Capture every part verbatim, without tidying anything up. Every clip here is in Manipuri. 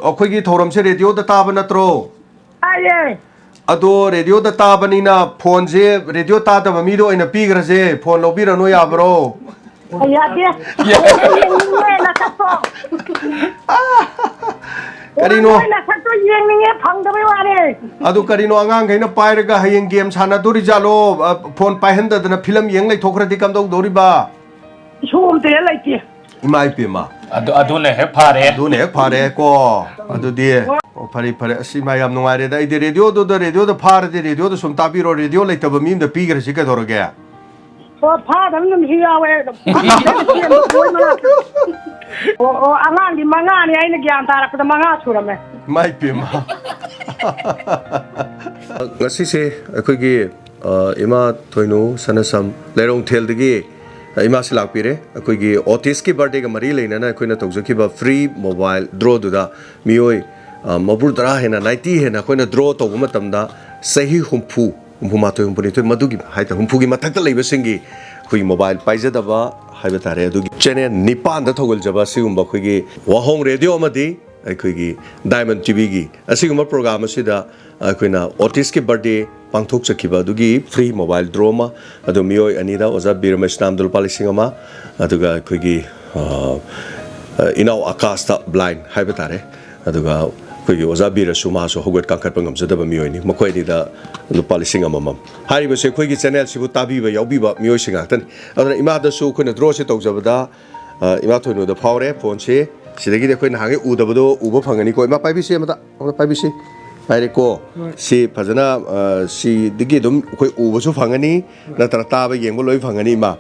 ꯑꯩꯈꯣꯏꯒꯤ ꯊꯧꯔꯝꯁꯦ ꯔꯦꯗꯤꯑꯣꯗ ꯇꯥꯕ ꯅꯠꯇ꯭ꯔꯣ? ꯇꯥꯏꯌꯦ꯫ ꯑꯗꯣ ꯔꯦꯗꯤꯑꯣꯗ ꯇꯥꯕꯅꯤꯅ ꯐꯣꯟꯁꯦ ꯔꯦꯗꯤꯑꯣ ꯇꯥꯗꯕ ꯃꯤꯗ ꯑꯣꯏꯅ ꯄꯤꯈ꯭ꯔꯁꯦ, ꯐꯣꯟ ꯂꯧꯕꯤꯔꯅꯨ, ꯌꯥꯕ꯭ꯔꯣ? ꯌꯥꯗꯦ꯫ ꯌꯦꯡꯅꯤꯡꯉꯦ ꯅꯁꯛꯇꯣ꯫ ꯀꯔꯤꯅꯣ? ꯅꯣꯏ ꯅꯁꯛꯇꯣ ꯌꯦꯡꯅꯤꯡꯉꯦ, ꯐꯪꯗꯕꯩ ꯋꯥꯅꯦ꯫ ꯑꯗꯨ ꯀꯔꯤꯅꯣ, ꯑꯉꯥꯡꯈꯩꯅ ꯄꯥꯏꯔꯒ ꯍꯌꯦꯡ ꯒꯦꯝ ꯁꯥꯟꯅꯗꯣꯔꯤꯖꯥꯠꯂꯣ? ꯑ, ꯐꯣꯟ ꯄꯥꯏꯍꯟꯗꯗꯅ ꯐꯤꯂꯝ ꯌꯦꯡ ꯂꯩꯊꯣꯛꯈ꯭ꯔꯗꯤ ꯀꯝꯗꯧꯗꯧꯔꯤꯕ? ꯏꯁꯨ ꯑꯝꯇ ꯍꯦꯛ ꯂꯩꯇꯦ꯫ ꯏꯃꯥ ꯏꯄꯦꯝꯃ꯫ ꯑꯗꯨ ꯑꯗꯨꯅ ꯍꯦꯛ ꯐꯔꯦ꯫ ꯑꯗꯨꯅ ꯍꯦꯛ ꯐꯔꯦ ꯀꯣ꯫ ꯑꯗꯨꯗꯤ ꯑꯣ, ꯐꯔꯦ ꯐꯔꯦ꯫ ꯑꯁ, ꯏꯃꯥ, ꯌꯥꯝ ꯅꯨꯡꯉꯥꯏꯔꯦꯗ꯫ ꯑꯩꯗꯤ ꯔꯦꯗꯤꯑꯣꯗꯨꯗ, ꯔꯦꯗꯤꯑꯣꯗ ꯐꯥꯔꯗꯤ ꯔꯦꯗꯤꯑꯣꯗ ꯁꯨꯝ ꯇꯥꯕꯤꯔꯣ, ꯔꯦꯗꯤꯑꯣ ꯂꯩꯇꯕ ꯃꯤ ꯑꯃꯗ ꯄꯤꯈ꯭ꯔꯁꯤ, ꯀꯩꯗꯧꯔꯒꯦ? ꯑꯣ, ꯐꯥꯗꯕ ꯅꯨꯃꯤꯠꯁꯨ ꯌꯥꯎꯋꯦ꯫ ꯃꯣꯏ ꯃꯅꯥꯛꯇ꯫ ꯑꯣ ꯑꯣ, ꯑꯉꯥꯡꯗꯤ ꯃꯉꯥꯅꯤ, ꯑꯩꯅ ꯒ꯭ꯌꯥꯟ ꯇꯥꯔꯛꯄꯗ ꯃꯉꯥ ꯁꯨꯔꯝꯃꯦ꯫ ꯏꯃꯥ ꯏꯄꯦꯝꯃ꯫ ꯉꯁꯤꯁꯦ ꯑꯩꯈꯣꯏꯒꯤ, ꯑ, ꯏꯃꯥ ꯊꯣꯏꯅꯨ ꯁꯅꯁꯝ ꯂꯩꯔꯣꯡꯊꯦꯜꯗꯒꯤ, ꯑ, ꯏꯃꯥꯁꯤ ꯂꯥꯛꯄꯤꯔꯦ꯫ ꯑꯩꯈꯣꯏꯒꯤ ꯑꯣꯇꯤꯁꯀꯤ ꯕꯥꯔꯗꯦꯒ ꯃꯔꯤ ꯂꯩꯅꯅ ꯑꯩꯈꯣꯏꯅ ꯇꯧꯖꯈꯤꯕ ꯐ꯭ꯔꯤ ꯃꯣꯕꯥꯏꯜ ꯗ꯭ꯔꯣꯗꯨꯗ ꯃꯤꯑꯣꯏ, ꯑ, ꯃꯧꯗ꯭ꯔꯥ ꯍꯦꯟꯅ, ꯅꯥꯏꯟꯇꯤ ꯍꯦꯟꯅ ꯑꯩꯈꯣꯏꯅ ꯗ꯭ꯔꯣ ꯇꯧꯕ ꯃꯇꯝꯗ ꯆꯍꯤ ꯍꯨꯝꯐꯨ, ꯍꯨꯝꯐꯨ ꯃꯥꯊꯣꯏ, ꯍꯨꯝꯐꯨ ꯅꯤꯊꯣꯏ, ꯃꯗꯨꯒꯤ ꯍꯥꯏꯇꯥꯔꯦ, ꯍꯨꯝꯐꯨꯒꯤ ꯃꯊꯛꯇ ꯂꯩꯕꯁꯤꯡꯒꯤ ꯑꯩꯈꯣꯏꯒꯤ ꯃꯣꯕꯥꯏꯜ ꯄꯥꯏꯖꯗꯕ ꯍꯥꯏꯕ ꯇꯥꯔꯦ, ꯑꯗꯨꯒꯤ ꯆꯦꯅꯦꯜ ꯅꯤꯄꯥꯟꯗ ꯊꯧꯒꯜꯖꯕ ꯑꯁꯤꯒꯨꯝꯕ ꯑꯩꯈꯣꯏꯒꯤ ꯋꯥꯍꯣꯡ ꯔꯦꯗꯤꯑꯣ ꯑꯃꯗꯤ ꯑꯩꯈꯣꯏꯒꯤ ꯗꯥꯏꯃꯟ ꯇꯤꯚꯤꯒꯤ ꯑꯁꯤꯒꯨꯝꯕ ꯄ꯭ꯔꯣꯒ꯭ꯔꯥꯝ ꯑꯁꯤꯗ ꯑꯩꯈꯣꯏꯅ ꯑꯣꯇꯤꯁꯀꯤ ꯕꯥꯔꯗꯦ ꯄꯥꯡꯊꯣꯛꯆꯈꯤꯕ ꯑꯗꯨꯒꯤ ꯐ꯭ꯔꯤ ꯃꯣꯕꯥꯏꯜ ꯗ꯭ꯔꯣ ꯑꯃ, ꯑꯗꯨ ꯃꯤꯑꯣꯏ ꯑꯅꯤꯗ ꯑꯣꯖꯥ ꯕꯤꯔ ꯃꯩꯁꯅꯥꯝꯗ ꯂꯨꯄꯥ ꯂꯤꯁꯤꯡ ꯑꯃ, ꯑꯗꯨꯒ ꯑꯩꯈꯣꯏꯒꯤ, ꯑ, ꯑ, ꯏꯅꯥꯎ ꯑꯀꯥꯁꯇ ꯕ꯭ꯂꯥꯏꯟ ꯍꯥꯏꯕ ꯇꯥꯔꯦ, ꯑꯗꯨꯒ ꯑꯩꯈꯣꯏꯒꯤ ꯑꯣꯖꯥ ꯕꯤꯔꯁꯨ, ꯃꯥꯁꯨ ꯍꯧꯒꯠ ꯀꯥꯡꯈꯠꯄ ꯉꯝꯖꯗꯕ ꯃꯤꯑꯣꯏꯅꯤ, ꯃꯈꯣꯏ ꯑꯅꯤꯗ ꯂꯨꯄꯥ ꯂꯤꯁꯤꯡ ꯑꯃꯃꯝ꯫ ꯍꯥꯏꯔꯤꯕꯁꯦ ꯑꯩꯈꯣꯏꯒꯤ ꯆꯦꯅꯦꯜꯁꯤꯕꯨ ꯇꯥꯕꯤꯕ ꯌꯥꯎꯕꯤꯕ ꯃꯤꯑꯣꯏꯁꯤꯡ ꯉꯥꯛꯇꯅꯤ꯫ ꯑꯗꯨꯅ ꯏꯃꯥꯗꯁꯨ ꯑꯩꯈꯣꯏꯅ ꯗ꯭ꯔꯣꯁꯦ ꯇꯧꯖꯕꯗ, ꯑ, ꯏꯃꯥ ꯊꯣꯏꯅꯨꯗ ꯐꯥꯎꯔꯦ ꯐꯣꯟꯁꯤ꯫ ꯁꯤꯗꯒꯤꯗꯤ ꯑꯩꯈꯣꯏ ꯅꯍꯥꯟꯒꯩ ꯎꯗꯕꯗꯣ ꯎꯕ ꯐꯪꯒꯅꯤꯀꯣ꯫ ꯏꯃꯥ, ꯄꯥꯏꯕꯤꯁꯤ ꯑꯃꯇ, ꯑꯃꯇ ꯄꯥꯏꯕꯤꯁꯤ꯫ ꯄꯥꯏꯔꯦꯀꯣ꯫ ꯁꯤ ꯐꯖꯅ, ꯑ, ꯁꯤꯗꯒꯤ ꯑꯗꯨꯝ ꯑꯩꯈꯣꯏ ꯎꯕꯁꯨ ꯐꯪꯒꯅꯤ, ꯅꯠꯇ꯭ꯔ ꯇꯥꯕ ꯌꯦꯡꯕ ꯂꯣꯏ ꯐꯪꯒꯅꯤ, ꯏꯃꯥ꯫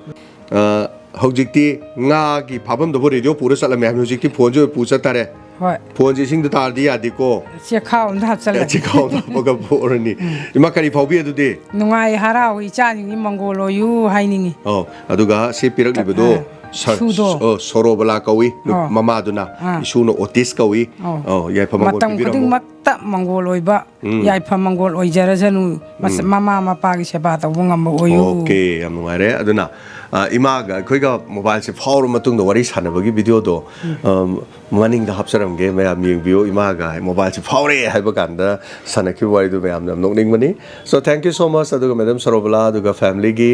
ꯑ, ꯍꯧꯖꯤꯛꯇꯤ ꯉꯥꯒꯤ ꯐꯥꯐꯝꯗꯕꯨ ꯔꯦꯗꯤꯑꯣ ꯄꯨꯔ ꯆꯠꯂꯝꯃꯦ ꯍꯥꯏꯕꯅꯤ, ꯍꯧꯖꯤꯛꯇꯤ ꯐꯣꯟꯁꯦ ꯑꯣꯏꯅ ꯄꯨ ꯆꯠ ꯇꯥꯔꯦ꯫ ꯍꯣꯏ꯫ ꯐꯣꯟꯁꯦ ꯏꯁꯤꯡꯗ ꯇꯥꯔꯗꯤ ꯌꯥꯗꯦꯀꯣ꯫ ꯆꯦꯈꯥꯎ ꯑꯝꯗ ꯍꯥꯞꯆꯜꯂꯒꯦ꯫ ꯆꯦꯈꯥꯎ ꯑꯃꯗ ꯍꯥꯞꯄꯒ ꯄꯣꯔꯅꯤ꯫ ꯏꯃꯥ, ꯀꯔꯤ ꯐꯥꯎꯕꯤ ꯑꯗꯨꯗꯤ? ꯅꯨꯡꯉꯥꯏ ꯍꯔꯥꯎ ꯏꯆꯥꯁꯤꯡꯁꯤ ꯃꯪꯒꯣꯜ ꯑꯣꯏꯌꯨ ꯍꯥꯏꯅꯤꯡꯉꯤ꯫ ꯑꯧ, ꯑꯗꯨꯒ ꯁꯤ ꯄꯤꯔꯛꯂꯤꯕꯗꯣ ꯑꯥ꯫ ꯁ-, ꯁꯨꯗꯣ꯫ ꯑꯣ, ꯁꯣꯔꯣꯕꯂꯥ ꯀꯧꯏ, ꯅꯨ-, ꯑꯥ꯫ ꯃꯃꯥꯗꯨꯅ꯫ ꯑꯥ꯫ ꯏꯁꯨꯅ ꯑꯣꯇꯤꯁ ꯀꯧꯏ꯫ ꯑꯧ꯫ ꯑꯧ, ꯌꯥꯏꯐ ꯃꯪꯒꯣꯜ ꯃꯇꯝ ꯄꯤꯕꯤꯔꯝꯃꯨ꯫ ꯈꯨꯗꯤꯡꯃꯛꯇ ꯃꯪꯒꯣꯜ ꯑꯣꯏꯕ ꯎꯝ꯫ ꯌꯥꯏꯐ ꯃꯪꯒꯣꯜ ꯑꯣꯏꯖꯔꯁꯅꯨ꯫ ꯃꯁ-, ꯎꯝ꯫ ꯃꯃꯥ ꯃꯄꯥꯒꯤ ꯁꯦꯕꯥ ꯇꯧꯕ ꯉꯝꯕ ꯑꯣꯏꯌꯨ꯫ ꯑꯣꯀꯦ, ꯌꯥꯝ ꯅꯨꯡꯉꯥꯏꯔꯦ꯫ ꯑꯗꯨꯅ, ꯑ, ꯏꯃꯥꯒ ꯑꯩꯈꯣꯏꯒ ꯃꯣꯕꯥꯏꯜꯁꯦ ꯐꯥꯎꯔ ꯃꯇꯨꯡꯗ ꯋꯥꯔꯤ ꯁꯥꯟꯅꯕꯒꯤ ꯚꯤꯗꯤꯑꯣꯗꯣ, ꯎꯝ꯫ ꯑ, ꯃꯅꯤꯡꯗ ꯍꯥꯞꯆꯔꯝꯒꯦ, ꯃꯌꯥꯝ ꯌꯦꯡꯕꯤꯌꯨ꯫ ꯏꯃꯥꯒ ꯃꯣꯕꯥꯏꯜꯁꯦ ꯐꯥꯎꯔꯦ ꯍꯥꯏꯕ ꯀꯥꯟꯗ ꯁꯥꯟꯅꯈꯤꯕ ꯋꯥꯔꯤꯗꯨ ꯃꯌꯥꯝꯅ ꯌꯥꯝ ꯅꯣꯛꯅꯤꯡꯕꯅꯤ꯫ So, thank you so much꯫ ꯑꯗꯨꯒ Madam ꯁꯔꯣꯕꯂꯥ, ꯑꯗꯨꯒ family-ꯒꯤ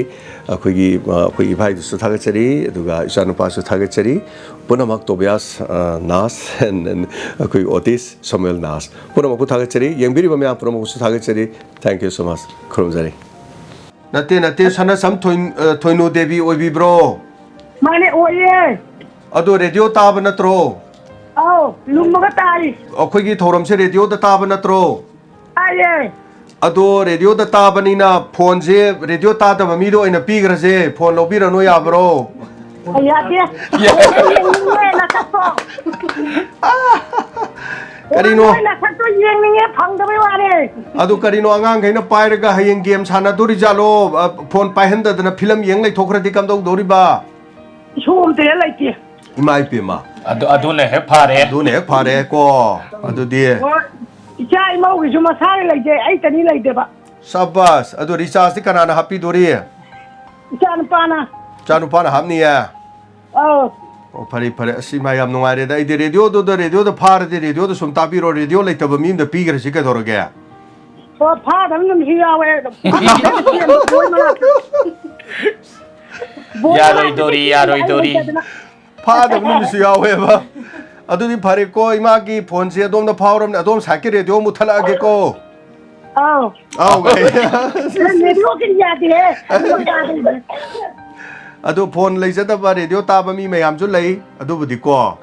ꯑꯩꯈꯣꯏꯒꯤ, ꯑ, ꯑꯩꯈꯣꯏ ꯏꯚꯥꯏꯗꯨꯁꯨ ꯊꯥꯒꯠꯆꯔꯤ, ꯑꯗꯨꯒ ꯏꯆꯥꯅꯨꯄꯥꯁꯨ ꯊꯥꯒꯠꯆꯔꯤ꯫ ꯄꯨꯝꯅꯃꯛ ꯇꯣꯕꯤꯌꯥꯁ, ꯑ, ꯅꯥꯁ, and, and ꯑꯩꯈꯣꯏ ꯑꯣꯇꯤꯁ ꯁꯣꯃꯦꯜ ꯅꯥꯁ, ꯄꯨꯝꯅꯃꯛꯄꯨ ꯊꯥꯒꯠꯆꯔꯤ꯫ ꯌꯦꯡꯕꯤꯔꯤꯕ ꯃꯌꯥꯝ ꯄꯨꯝꯅꯃꯛꯄꯨꯁꯨ ꯊꯥꯒꯠꯆꯔꯤ꯫ Thank you so much꯫ ꯈꯨꯔꯨꯝꯖꯔꯤ꯫ ꯅꯠꯇꯦ, ꯅꯠꯇꯦ, ꯁꯅꯥꯁꯝ ꯊꯣꯏ-, ꯑ, ꯊꯣꯏꯅꯨ ꯗꯦꯕꯤ ꯑꯣꯏꯕꯤꯕ꯭ꯔꯣ? ꯃꯥꯅꯦ, ꯑꯣꯏꯌꯦ꯫ ꯑꯗꯣ ꯔꯦꯗꯤꯑꯣ ꯇꯥꯕ ꯅꯠꯇ꯭ꯔꯣ? ꯑꯧ, ꯂꯨꯝꯃꯒ ꯇꯥꯔꯤ꯫ ꯑꯩꯈꯣꯏꯒꯤ ꯊꯧꯔꯝꯁꯦ ꯔꯦꯗꯤꯑꯣꯗ ꯇꯥꯕ ꯅꯠꯇ꯭ꯔꯣ? ꯇꯥꯏꯌꯦ꯫ ꯑꯗꯣ ꯔꯦꯗꯤꯑꯣꯗ ꯇꯥꯕꯅꯤꯅ ꯐꯣꯟꯁꯦ ꯔꯦꯗꯤꯑꯣ ꯇꯥꯗꯕ ꯃꯤꯗ ꯑꯣꯏꯅ ꯄꯤꯈ꯭ꯔꯁꯦ, ꯐꯣꯟ ꯂꯧꯕꯤꯔꯅꯨ, ꯌꯥꯕ꯭ꯔꯣ? ꯌꯥꯗꯦ꯫ ꯌꯦꯡꯅꯤꯡꯉꯦ ꯅꯁꯛꯇꯣ꯫ ꯀꯔꯤꯅꯣ? ꯅꯣꯏ ꯅꯁꯛꯇꯣ ꯌꯦꯡꯅꯤꯡꯉꯦ, ꯐꯪꯗꯕꯩ ꯋꯥꯅꯦ꯫ ꯑꯗꯨ ꯀꯔꯤꯅꯣ, ꯑꯉꯥꯡꯈꯩꯅ ꯄꯥꯏꯔꯒ ꯍꯌꯦꯡ ꯒꯦꯝ ꯁꯥꯟꯅꯗꯣꯔꯤꯖꯥꯠꯂꯣ? ꯑ, ꯐꯣꯟ ꯄꯥꯏꯍꯟꯗꯗꯅ ꯐꯤꯂꯝ ꯌꯦꯡ ꯂꯩꯊꯣꯛꯈ꯭ꯔꯗꯤ ꯀꯝꯗꯧꯗꯧꯔꯤꯕ? ꯁꯣꯝꯗ ꯂꯩꯇꯦ꯫ ꯏꯃꯥ ꯏꯄꯦꯝꯃ꯫ ꯑꯗꯨ, ꯑꯗꯨꯅ ꯍꯦꯛ ꯐꯔꯦ꯫ ꯑꯗꯨꯅ ꯍꯦꯛ ꯐꯔꯦ ꯀꯣ꯫ ꯑꯗꯨꯗꯤ꯫ ꯍꯣꯏ꯫ ꯏꯆꯥ ꯏꯃꯧꯒꯤꯁꯨ ꯃꯁꯥꯒꯤ ꯂꯩꯖꯩ, ꯑꯩꯇꯅꯤ ꯂꯩꯇꯦꯕ꯫ ꯁꯕꯥꯁ! ꯑꯗꯨ ꯔꯤꯆꯥꯔꯖꯇꯤ ꯀꯅꯥꯅ ꯍꯥꯞꯄꯤꯗꯣꯔꯤ? ꯏꯆꯥ ꯅꯨꯄꯥꯅ꯫ ꯏꯆꯥ ꯅꯨꯄꯥꯅ ꯍꯥꯞꯅꯤꯌꯦ? ꯑꯧ꯫ ꯑꯣ, ꯐꯔꯦ, ꯐꯔꯦ꯫ ꯑꯁ, ꯏꯃꯥ, ꯌꯥꯝ ꯅꯨꯡꯉꯥꯏꯔꯦꯗ꯫ ꯑꯩꯗꯤ ꯔꯦꯗꯤꯑꯣꯗꯨꯗ, ꯔꯦꯗꯤꯑꯣꯗ ꯐꯥꯔꯗꯤ ꯔꯦꯗꯤꯑꯣꯗ ꯁꯨꯝ ꯇꯥꯕꯤꯔꯣ, ꯔꯦꯗꯤꯑꯣ ꯂꯩꯇꯕ ꯃꯤ ꯑꯃꯗ ꯄꯤꯈ꯭ꯔꯁꯤ ꯀꯩꯗꯧꯔꯒꯦ? ꯑꯣ, ꯐꯥꯗꯕ ꯅꯨꯃꯤꯠꯁꯨ ꯌꯥꯎꯋꯦ꯫ ꯕꯣꯏ ꯃꯅꯥꯛꯇ꯫ ꯕꯣꯏ ꯌꯥꯔꯣꯏꯗꯣꯔꯤ, ꯃꯅꯥꯛꯇ ꯌꯥꯔꯣꯏꯗꯣꯔꯤ꯫ ꯑꯩ ꯂꯩꯇꯗꯅ꯫ ꯐꯥꯗꯕ ꯅꯨꯃꯤꯠꯁꯨ ꯌꯥꯎꯋꯦꯕ꯫ ꯑꯗꯨꯗꯤ ꯐꯔꯦꯀꯣ, ꯏꯃꯥꯒꯤ ꯐꯣꯟꯁꯦ ꯑꯗꯣꯝꯗ ꯐꯥꯎꯔꯕꯅꯤ, ꯑꯗꯣꯝ ꯁꯥꯏꯠꯀꯤ ꯔꯦꯗꯤꯑꯣ ꯃꯨꯠꯊꯠꯂꯛꯑꯒꯦꯀꯣ꯫ ꯑꯥꯎ꯫ ꯑꯥꯎ, ꯀꯩ? ꯔꯦꯗꯤꯑꯣꯒꯤꯗꯤ ꯌꯥꯗꯦꯍꯦ꯫ ꯑꯗꯨ ꯐꯣꯟ ꯂꯩꯖꯗꯕ ꯔꯦꯗꯤꯑꯣ ꯇꯥꯕ ꯃꯤ ꯃꯌꯥꯝꯁꯨ ꯂꯩ, ꯑꯗꯨꯕꯨꯗꯤꯀꯣ꯫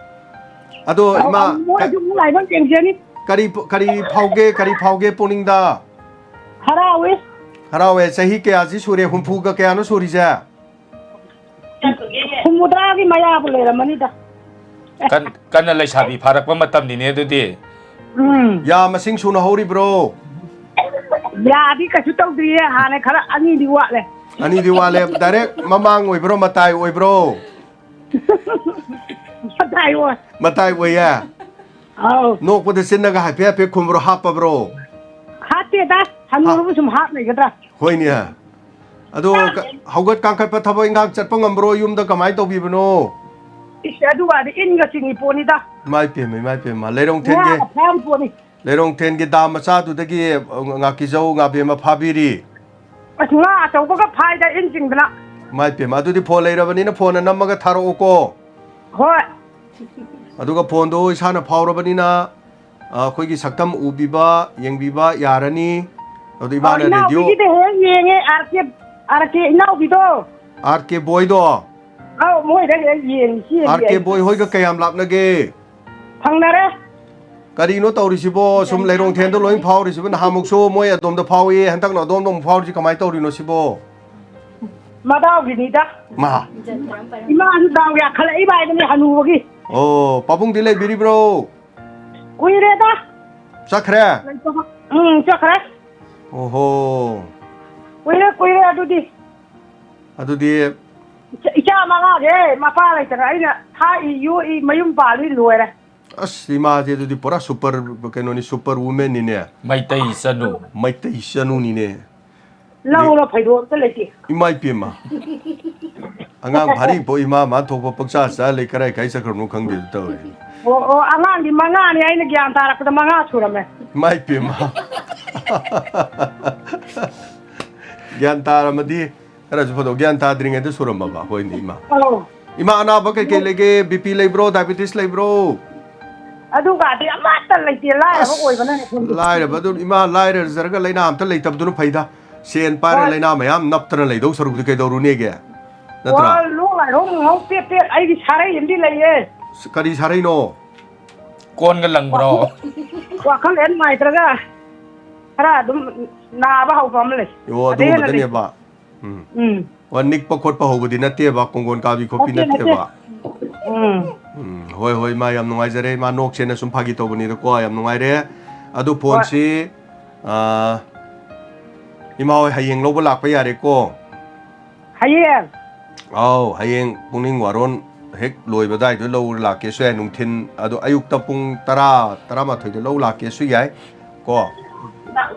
ꯑꯗꯣ ꯑꯧ, ꯏꯃꯥ, ꯑꯃꯨꯛ ꯃꯣꯏꯁꯨ ꯑꯃꯨꯛ ꯂꯥꯏꯕꯛ ꯌꯦꯡꯖꯅꯤ꯫ ꯀꯔꯤ, ꯀꯔꯤ ꯐꯥꯎꯒꯦ, ꯀꯔꯤ ꯐꯥꯎꯒꯦ ꯄꯨꯛꯅꯤꯡꯗ? ꯍꯔꯥꯎꯏ꯫ ꯍꯔꯥꯎꯋꯦ꯫ ꯆꯍꯤ ꯀꯌꯥꯁꯤ ꯁꯨꯔꯦ? ꯍꯨꯝꯐꯨꯒ ꯀꯌꯥꯅꯣ ꯁꯨꯔꯤꯁꯦ? ꯍꯨꯝꯐꯨꯇꯔꯥꯒꯤ ꯃꯌꯥꯕꯨ ꯂꯩꯔꯝꯃꯅꯤꯗ꯫ ꯀꯟ-, ꯀꯟꯅ ꯂꯩꯁꯥꯕꯤ ꯐꯥꯔꯛꯄ ꯃꯇꯝꯅꯤꯅꯦ ꯑꯗꯨꯗꯤ꯫ ꯎꯝ꯫ ꯌꯥ ꯃꯁꯤꯡ ꯁꯨꯅ ꯍꯧꯔꯤꯕ꯭ꯔꯣ? ꯌꯥꯗꯤ ꯀꯩꯁꯨ ꯇꯧꯗ꯭ꯔꯤꯌꯦ, ꯍꯥꯟꯅ ꯈꯔ ꯑꯅꯤꯗꯤ ꯋꯥꯠꯂꯦ꯫ ꯑꯅꯤꯗꯤ ꯋꯥꯠꯂꯦ꯫ Direct ꯃꯃꯥꯡ ꯑꯣꯏꯕ꯭ꯔꯣ, ꯃꯇꯥꯏ ꯑꯣꯏꯕ꯭ꯔꯣ? ꯃꯇꯥꯏ ꯑꯣꯏ꯫ ꯃꯇꯥꯏ ꯑꯣꯏꯌꯦ? ꯑꯧ꯫ ꯅꯣꯛꯄꯗ ꯆꯤꯟꯅꯒ ꯍꯥꯏꯐꯦꯠ ꯍꯥꯏꯐꯦꯠ ꯈꯨꯝꯕ꯭ꯔꯣ, ꯍꯥꯞꯄꯕ꯭ꯔꯣ? ꯅꯠꯇꯦꯗ, ꯍꯅꯨꯔꯕ ꯁꯨꯝ ꯍꯥꯞ ꯂꯩꯒꯗ꯭ꯔꯥ? ꯍꯣꯏꯅꯦ꯫ ꯑꯗꯣ ꯀ-, ꯍꯧꯒꯠ ꯀꯥꯡꯈꯠꯄ, ꯊꯕꯛ ꯏꯟꯈꯥꯡ ꯆꯠꯄ ꯉꯝꯕ꯭ꯔꯣ? ꯌꯨꯝꯗ ꯀꯃꯥꯏꯅ ꯇꯧꯕꯤꯕꯅꯣ? ꯏꯁ, ꯑꯗꯨꯒꯗꯤ ꯏꯟꯒ ꯆꯤꯡꯉꯤ ꯄꯣꯠꯅꯤꯗ꯫ ꯏꯃꯥꯏ ꯄꯦꯝꯃ, ꯏꯃꯥꯏ ꯄꯦꯝꯃ꯫ ꯂꯩꯔꯣꯡ ꯊꯦꯟꯒꯤ, ꯉꯥꯒ ꯐꯥꯕ ꯄꯣꯠꯅꯤ꯫ ꯂꯩꯔꯣꯡ ꯊꯦꯟꯒꯤ ꯗꯥꯝ ꯃꯆꯥꯗꯨꯗꯒꯤ, ꯑ, ꯉꯥꯀꯤꯖꯧ, ꯉꯥꯕꯦꯝꯃ ꯐꯥꯕꯤꯔꯤ꯫ ꯑꯁ, ꯉꯥ ꯑꯆꯧꯕꯒ ꯐꯥꯏꯗ ꯏꯟ ꯆꯤꯡꯗꯅ꯫ ꯏꯃꯥꯏ ꯄꯦꯝꯃ, ꯑꯗꯨꯗꯤ ꯐꯣꯟ ꯂꯩꯔꯕꯅꯤꯅ ꯐꯣꯟꯗ ꯅꯝꯃꯒ ꯊꯥꯔꯛꯑꯣꯀꯣ꯫ ꯍꯣꯏ꯫ ꯑꯗꯨꯒ ꯐꯣꯟꯗꯣ ꯏꯁꯥꯅ ꯐꯥꯎꯔꯕꯅꯤꯅ, ꯑ, ꯑꯩꯈꯣꯏꯒꯤ ꯁꯛꯇꯝ ꯎꯕꯤꯕ, ꯌꯦꯡꯕꯤꯕ ꯌꯥꯔꯅꯤ꯫ ꯑꯗꯨ ꯑ, ꯏꯃꯥꯅ ꯔꯦꯗꯤꯑꯣ ꯏꯅꯥꯎꯕꯤꯒꯤꯗ ꯍꯦꯛ ꯌꯦꯡꯉꯦ, ꯑꯥꯔ ꯀꯦ, ꯑꯥꯔ ꯀꯦ ꯏꯅꯥꯎꯕꯤꯗꯣ꯫ ꯑꯥꯔ ꯀꯦ ꯕꯣꯏꯗꯣ? ꯑꯧ, ꯃꯣꯏꯗ ꯍꯦꯛ ꯌꯦꯡꯉꯤ, ꯆꯦꯜꯂꯤ ꯑꯥꯔ ꯀꯦ ꯑꯩ꯫ ꯕꯣꯏ ꯍꯣꯏꯒ ꯀꯌꯥꯝ ꯂꯥꯞꯅꯒꯦ? ꯊꯪꯅꯔꯦ꯫ ꯀꯔꯤꯅꯣ ꯇꯧꯔꯤꯁꯤꯕꯣ? ꯁꯨꯝ ꯂꯩꯔꯣꯡꯊꯦꯟꯗ ꯂꯣꯏ ꯐꯥꯎꯔꯤꯁꯤꯕꯣ? ꯅꯍꯥꯟꯃꯨꯛꯁꯨ ꯃꯣꯏ ꯑꯗꯣꯝꯗ ꯐꯥꯎꯏ, ꯍꯟꯗꯛꯅ ꯑꯗꯣꯝꯗ ꯑꯃꯨꯛ ꯐꯥꯎꯔꯤꯁꯤ ꯀꯃꯥꯏꯅ ꯇꯧꯔꯤꯅꯣ ꯁꯤꯕꯣ? ꯃꯗꯥꯎꯒꯤꯅꯤꯗ꯫ ꯃꯥ꯫ ꯏꯃꯥꯁꯨ ꯗꯥꯎ ꯌꯥꯈꯠꯂꯛꯏꯕ ꯍꯥꯏꯗꯨꯅꯤ ꯍꯅꯨꯕꯒꯤ꯫ ꯑꯣ, ꯄꯥꯕꯨꯡꯗꯤ ꯂꯩꯕꯤꯔꯤꯕ꯭ꯔꯣ? ꯀꯨꯏꯔꯦꯗ꯫ ꯆꯠꯈ꯭ꯔꯦ? ꯂꯩꯇꯕ꯫ ꯎꯝ, ꯆꯠꯈ꯭ꯔꯦ꯫ ꯑꯣꯍꯣ꯫ ꯀꯨꯏꯔꯦ, ꯀꯨꯏꯔꯦ ꯑꯗꯨꯗꯤ꯫ ꯑꯗꯨꯗꯤ ꯏꯆꯥ, ꯏꯆꯥ ꯃꯉꯥꯁꯦ ꯃꯄꯥ ꯂꯩꯇꯅ ꯑꯩꯅ ꯊꯥꯛꯏ, ꯌꯣꯛꯏ, ꯃꯌꯨꯝ ꯄꯥꯜꯂꯤ, ꯂꯣꯏꯔꯦ꯫ ꯑꯁ, ꯏꯃꯥꯁꯦ ꯑꯗꯨꯗꯤ ꯄꯨꯔꯥ super ꯀꯩꯅꯣꯅꯤ, super woman ꯅꯤꯅꯦ꯫ ꯃꯩꯇꯩ ꯏꯆꯅꯨ꯫ ꯃꯩꯇꯩ ꯏꯆꯅꯨꯅꯤꯅꯦ꯫ ꯂꯧꯅ ꯐꯩꯗꯣꯝ ꯑꯝꯇ ꯂꯩꯇꯦ꯫ ꯏꯃꯥ ꯏꯄꯦꯝꯃ꯫ ꯑꯉꯥꯡ ꯐꯥꯔꯤ ꯄꯣꯛ ꯏꯃꯥ ꯃꯥ ꯊꯣꯛꯄ ꯄꯪꯆꯥ ꯆꯥ ꯂꯩ, ꯀꯔꯥꯏ ꯀꯥꯏ ꯆꯠꯈ꯭ꯔꯕꯅꯣ ꯈꯪꯗꯦ ꯑꯗꯨ ꯇꯧꯔꯦ꯫ ꯑꯣ, ꯑꯣ, ꯑꯉꯥꯡꯗꯤ ꯃꯉꯥꯅꯤ, ꯑꯩꯅ ꯒ꯭ꯌꯥꯟ ꯇꯥꯔꯛꯄꯗ ꯃꯉꯥ ꯁꯨꯔꯝꯃꯦ꯫ ꯏꯃꯥ ꯏꯄꯦꯝꯃ꯫ ꯒ꯭ꯌꯥꯟ ꯇꯥꯔꯝꯃꯗꯤ ꯈꯔꯁꯨ ꯐꯗꯧ, ꯒ꯭ꯌꯥꯟ ꯇꯥꯗ꯭ꯔꯤꯉꯩꯗ ꯁꯨꯔꯝꯃꯕ, ꯍꯣꯏꯅꯦ, ꯏꯃꯥ꯫ ꯑꯧ꯫ ꯏꯃꯥ, ꯑꯅꯥꯕ ꯀꯩꯀꯩ ꯂꯩꯒꯦ? ꯕꯤ ꯄꯤ ꯂꯩꯕ꯭ꯔꯣ? ꯗꯥꯏꯕꯦꯇꯤꯁ ꯂꯩꯕ꯭ꯔꯣ? ꯑꯗꯨꯒꯗꯤ ꯑꯃꯠꯇ ꯂꯩꯇꯦ, ꯂꯥꯏꯔꯕ ꯑꯁ, ꯑꯣꯏꯕꯅꯅꯦ ꯈꯪꯗꯦ꯫ ꯂꯥꯏꯔꯕ ꯑꯗꯨ, ꯏꯃꯥ, ꯂꯥꯏꯔꯖꯔꯒ ꯂꯥꯏꯅꯥ ꯑꯝꯇ ꯂꯩꯇꯕꯗꯨꯅ ꯐꯩꯗ꯫ ꯁꯦꯟ ꯄꯥꯏꯔ ꯍꯣꯏ꯫ ꯂꯥꯏꯅꯥ ꯃꯌꯥꯝ ꯅꯞꯇꯅ ꯂꯩꯗꯧ ꯁꯔꯨꯛꯇꯤ ꯀꯩꯗꯧꯔꯨꯅꯦꯒꯦ? ꯅꯠꯇ꯭ꯔꯥ? ꯍꯣꯏ, ꯂꯣꯛ ꯂꯥꯏꯍꯧ ꯅꯨꯡꯍꯧ ꯄꯦꯠ ꯄꯦꯠ, ꯑꯩꯒꯤ ꯁꯥꯔꯩ ꯑꯃꯗꯤ ꯂꯩꯌꯦ꯫ ꯀꯔꯤ ꯁꯥꯔꯩꯅꯣ? ꯀꯣꯟꯒ ꯂꯪꯕ꯭ꯔꯣ? ꯋꯥꯈꯜ, ꯋꯥꯈꯜ ꯍꯦꯛ ꯅꯨꯡꯉꯥꯏꯇ꯭ꯔꯒ ꯈꯔ ꯑꯗꯨꯝ ꯅꯥꯕ ꯍꯧꯕ ꯑꯃ ꯂꯩ꯫ ꯑꯣ, ꯑꯗꯩ ꯍꯦꯟꯅ ꯂꯩꯇꯦ꯫ ꯑꯗꯨꯒꯨꯝꯕꯗꯅꯦꯕ꯫ ꯎꯝ꯫ ꯎꯝ꯫ ꯑꯣ, ꯅꯤꯛꯄ ꯈꯣꯠꯄ ꯍꯧꯕꯗꯤ ꯅꯠꯇꯦꯕ, ꯀꯣꯡꯒꯣꯟ ꯀꯥꯕꯤ ꯈꯣꯠꯄꯤ ꯅꯠꯇꯦ, ꯅꯠꯇꯦ꯫ ꯅꯠꯇꯦꯕ꯫ ꯎꯝ꯫ ꯎꯝ, ꯍꯣꯏ, ꯍꯣꯏ, ꯏꯃꯥ, ꯌꯥꯝ ꯅꯨꯡꯉꯥꯏꯖꯔꯦ꯫ ꯏꯃꯥ, ꯅꯣꯛꯁꯦꯅ ꯁꯨꯝ ꯐꯥꯒꯤ ꯇꯧꯕꯅꯤꯗꯀꯣ, ꯌꯥꯝ ꯅꯨꯡꯉꯥꯏꯔꯦ꯫ ꯑꯗꯨ ꯍꯣꯏ꯫ ꯐꯣꯟꯁꯤ, ꯑ, ꯏꯃꯥ ꯍꯣꯏ ꯍꯌꯦꯡ ꯂꯧꯕ ꯂꯥꯛꯄ ꯌꯥꯔꯦꯀꯣ? ꯍꯌꯦꯡ? ꯑꯥꯎ, ꯍꯌꯦꯡ ꯄꯨꯛꯅꯤꯡ ꯋꯥꯔꯣꯟ ꯍꯦꯛ ꯂꯣꯏꯕ ꯑꯗꯨꯋꯥꯏꯗ ꯂꯧꯕ ꯂꯥꯛꯀꯦꯁꯨ ꯌꯥꯏ, ꯅꯨꯡꯊꯤꯟ꯫ ꯑꯗꯣ ꯑꯌꯨꯛꯇ ꯄꯨꯡ ꯇꯔꯥ, ꯇꯔꯥꯃꯥꯊꯣꯏꯗ ꯂꯧ ꯂꯥꯛꯀꯦꯁꯨ ꯌꯥꯏ ꯀꯣ꯫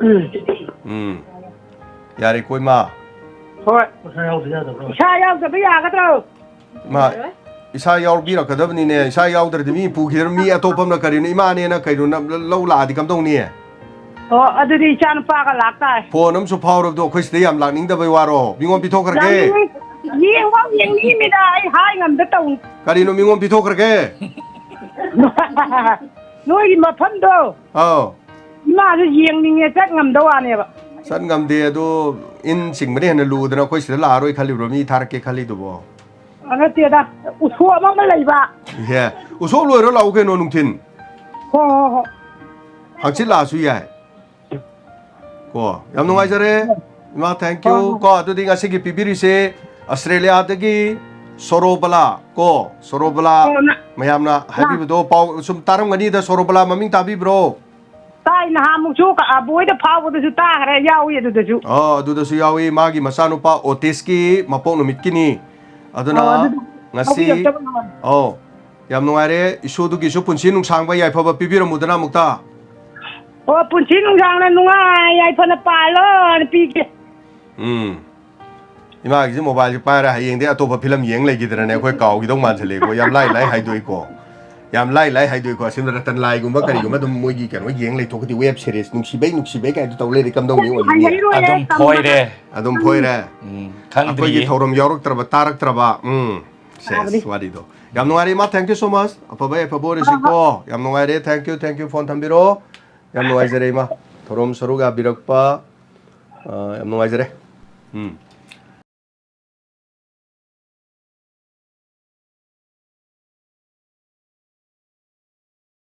ꯎꯝ꯫ ꯎꯝ꯫ ꯌꯥꯔꯦꯀꯣ ꯏꯃꯥ꯫ ꯍꯣꯏ꯫ ꯏꯁꯥ ꯌꯥꯎꯗꯕ ꯌꯥꯒꯗ꯭ꯔꯣ? ꯏꯃꯥ, ꯏꯁꯥ ꯌꯥꯎꯕꯤꯔꯛꯀꯗꯕꯅꯤꯅꯦ꯫ ꯏꯁꯥ ꯌꯥꯎꯗ꯭ꯔꯗꯤ ꯃꯤ ꯄꯨꯈꯤꯗ꯭ꯔ, ꯃꯤ ꯑꯇꯣꯞꯄ ꯑꯃꯅ ꯀꯔꯤꯅꯣ, ꯏꯃꯥꯅꯦꯅ ꯀꯩꯅꯣ ꯅ-, ꯂꯧ ꯂꯥꯛꯑꯗꯤ ꯀꯝꯗꯧꯅꯤ? ꯑꯣ, ꯑꯗꯨꯗꯤ ꯏꯆꯥ ꯅꯨꯄꯥꯒ ꯂꯥꯛꯇꯥꯔꯦ꯫ ꯐꯣꯟ ꯑꯃꯁꯨ ꯐꯥꯎꯔꯕꯗꯣ ꯑꯩꯈꯣꯏ ꯁꯤꯗ ꯌꯥꯝ ꯂꯥꯛꯅꯤꯡꯗꯕꯩ ꯋꯥꯔꯣ? ꯃꯤꯉꯣꯟ ꯄꯤꯊꯣꯛꯈ꯭ꯔꯒꯦ? ꯂꯥꯛꯅꯤꯡꯉꯤ꯫ ꯌꯦꯡꯐꯥꯎ ꯌꯦꯡꯅꯤꯡꯉꯤꯃꯤꯗ, ꯑꯩ ꯍꯥꯏ ꯉꯝꯗ ꯇꯧꯅꯤ꯫ ꯀꯔꯤꯅꯣ ꯃꯤꯉꯣꯟ ꯄꯤꯊꯣꯛꯈ꯭ꯔꯒꯦ? ꯅꯣꯏꯒꯤ ꯃꯐꯝꯗꯣ ꯑꯧ꯫ ꯏꯃꯥꯁꯨ ꯌꯦꯡꯅꯤꯡꯉꯦ, ꯆꯠ ꯉꯝꯗꯧ ꯋꯥꯅꯦꯕ꯫ ꯆꯠ ꯉꯝꯗꯦ ꯑꯗꯣ, ꯏꯟ ꯆꯤꯡꯕꯅ ꯍꯦꯟꯅ ꯂꯨꯗꯅ ꯑꯩꯈꯣꯏ ꯁꯤꯗ ꯂꯥꯛꯑꯔꯣꯏ ꯈꯜꯂꯤꯕ꯭ꯔꯣ? ꯃꯤ ꯊꯥꯔꯛꯀꯦ ꯈꯜꯂꯤꯗꯨꯕꯣ? ꯑ, ꯅꯠꯇꯦꯗ, ꯎꯁꯣꯞ ꯑꯃ ꯂꯩꯕ꯫ ꯏꯍꯦ, ꯎꯁꯣꯞ ꯂꯣꯏꯔ ꯂꯥꯛꯎ ꯀꯩꯅꯣ ꯅꯨꯡꯊꯤꯟ꯫ ꯍꯣ, ꯍꯣ, ꯍꯣ꯫ ꯍꯪꯆꯤꯠ ꯂꯥꯛꯑꯁꯨ ꯌꯥꯏ꯫ ꯀꯣ, ꯌꯥꯝ ꯅꯨꯡꯉꯥꯏꯖꯔꯦ ꯏꯃꯥ, thank you꯫ ꯍꯣꯏ, ꯍꯣꯏ꯫ ꯀꯣ, ꯑꯗꯨꯗꯤ ꯉꯁꯤꯒꯤ ꯄꯤꯕꯤꯔꯤꯁꯦ ꯑꯁꯇ꯭ꯔꯦꯂꯤꯌꯥꯗꯒꯤ ꯁꯣꯔꯣꯕꯂꯥ, ꯀꯣ, ꯁꯣꯔꯣꯕꯂꯥ꯫ ꯑꯣ, ꯅ-, ꯃꯌꯥꯝꯅ ꯍꯥꯏꯕꯤꯕꯗꯣ ꯄꯥꯎ ꯁꯨꯝ ꯇꯥꯔꯝꯒꯅꯤꯗ, ꯁꯣꯔꯣꯕꯂꯥ ꯃꯃꯤꯡ ꯇꯥꯕꯤꯕ꯭ꯔꯣ? ꯇꯥꯏ, ꯅꯍꯥꯟꯃꯨꯛꯁꯨ ꯀ-, ꯑꯕꯣꯏꯗ ꯐꯥꯎꯕꯗꯁꯨ ꯇꯥꯈ꯭ꯔꯦ, ꯌꯥꯎꯏ ꯑꯗꯨꯗꯁꯨ꯫ ꯑꯣ, ꯑꯗꯨꯗꯁꯨ ꯌꯥꯎꯏ꯫ ꯃꯥꯒꯤ ꯃꯆꯥꯅꯨꯄꯥ ꯑꯣꯇꯤꯁꯀꯤ ꯃꯄꯣꯛ ꯅꯨꯃꯤꯠꯀꯤꯅꯤ꯫ ꯑꯗꯨꯅ ꯑꯣ, ꯑꯗꯨꯗꯤ ꯉꯁꯤ, ꯌꯥꯎꯕꯤꯔꯛꯇꯕ ꯃꯥꯜꯂꯦ꯫ ꯑꯧ, ꯌꯥꯝ ꯅꯨꯡꯉꯥꯏꯔꯦ꯫ ꯏꯁꯣꯔꯗꯨꯒꯤꯁꯨ ꯄꯨꯟꯁꯤ ꯅꯨꯡꯁꯥꯡꯕ ꯌꯥꯏꯐꯕ ꯄꯤꯕꯤꯔꯝꯃꯨꯗꯅ ꯑꯃꯨꯛꯇ꯫ ꯑꯣ, ꯄꯨꯟꯁꯤ ꯅꯨꯡꯁꯥꯡꯅ ꯅꯨꯡꯉꯥꯏ ꯌꯥꯏꯐꯅ ꯄꯥꯜꯂꯣꯅ ꯄꯤꯒꯦ꯫ ꯎꯝ꯫ ꯏꯃꯥꯒꯤꯁꯤ ꯃꯣꯕꯥꯏꯜꯁꯤ ꯄꯥꯏꯔ ꯍꯌꯦꯡꯗꯤ ꯑꯇꯣꯞꯄ ꯐꯤꯂꯝ ꯌꯦꯡ ꯂꯩꯈꯤꯗ꯭ꯔꯅꯦ, ꯑꯩꯈꯣꯏ ꯀꯥꯎꯈꯤꯗꯧ ꯃꯥꯟꯁꯤꯜꯂꯛꯑꯦꯀꯣ꯫ ꯌꯥꯝ ꯂꯥꯏ ꯂꯥꯏ ꯍꯥꯏꯗꯣꯛꯏꯀꯣ꯫ ꯌꯥꯝ ꯂꯥꯏ ꯂꯥꯏ ꯍꯥꯏꯗꯣꯛꯏꯀꯣ꯫ ꯑꯁꯤꯅ ꯔꯇꯟ ꯂꯥꯏꯒꯨꯝꯕ ꯀꯔꯤꯒꯨꯝꯕ ꯑꯗꯨꯝ ꯃꯣꯏꯒꯤ ꯀꯩꯅꯣ ꯌꯦꯡ ꯂꯩꯊꯣꯛꯀꯗꯤ, ꯋꯦꯕ ꯁꯤꯔꯤꯁ ꯅꯨꯡꯁꯤꯕꯩ ꯅꯨꯡꯁꯤꯕꯩ ꯀꯥꯏꯗꯣ ꯇꯧ ꯂꯩꯔꯗꯤ ꯀꯝꯗꯧꯅꯤ ꯑꯣꯏꯅꯤ? ꯍꯩꯔꯣꯏꯅꯦ, ꯑꯗꯨꯝ ꯇꯝꯕꯗ꯫ ꯐꯣꯏꯔꯦ꯫ ꯑꯗꯨꯝ ꯐꯣꯏꯔꯦ꯫ ꯎꯝ, ꯑꯩꯈꯣꯏꯒꯤ ꯈꯪꯗ꯭ꯔꯤꯌꯦ꯫ ꯊꯧꯔꯝ ꯌꯥꯎꯔꯛꯇ꯭ꯔꯕ, ꯇꯥꯔꯛꯇ꯭ꯔꯕ꯫ ꯎꯝ꯫ ꯁꯦꯁ, ꯇꯥꯕꯅꯤ꯫ ꯋꯥꯔꯤꯗꯣ꯫ ꯌꯥꯝ ꯅꯨꯡꯉꯥꯏꯔꯦ ꯏꯃꯥ, thank you so much꯫ ꯑꯐꯕ ꯌꯥꯏꯐꯕ ꯑꯣꯏꯔꯁꯤꯀꯣ꯫ ꯌꯥꯝ ꯅꯨꯡꯉꯥꯏꯔꯦ, thank you, thank you, phone ꯊꯝꯕꯤꯔꯣ꯫ ꯌꯥꯝ ꯅꯨꯡꯉꯥꯏꯖꯔꯦ ꯏꯃꯥ, ꯊꯧꯔꯝ ꯁꯔꯨꯛ ꯌꯥꯕꯤꯔꯛꯄ꯫ ꯑ, ꯌꯥꯝ ꯅꯨꯡꯉꯥꯏꯖꯔꯦ꯫ ꯎꯝ꯫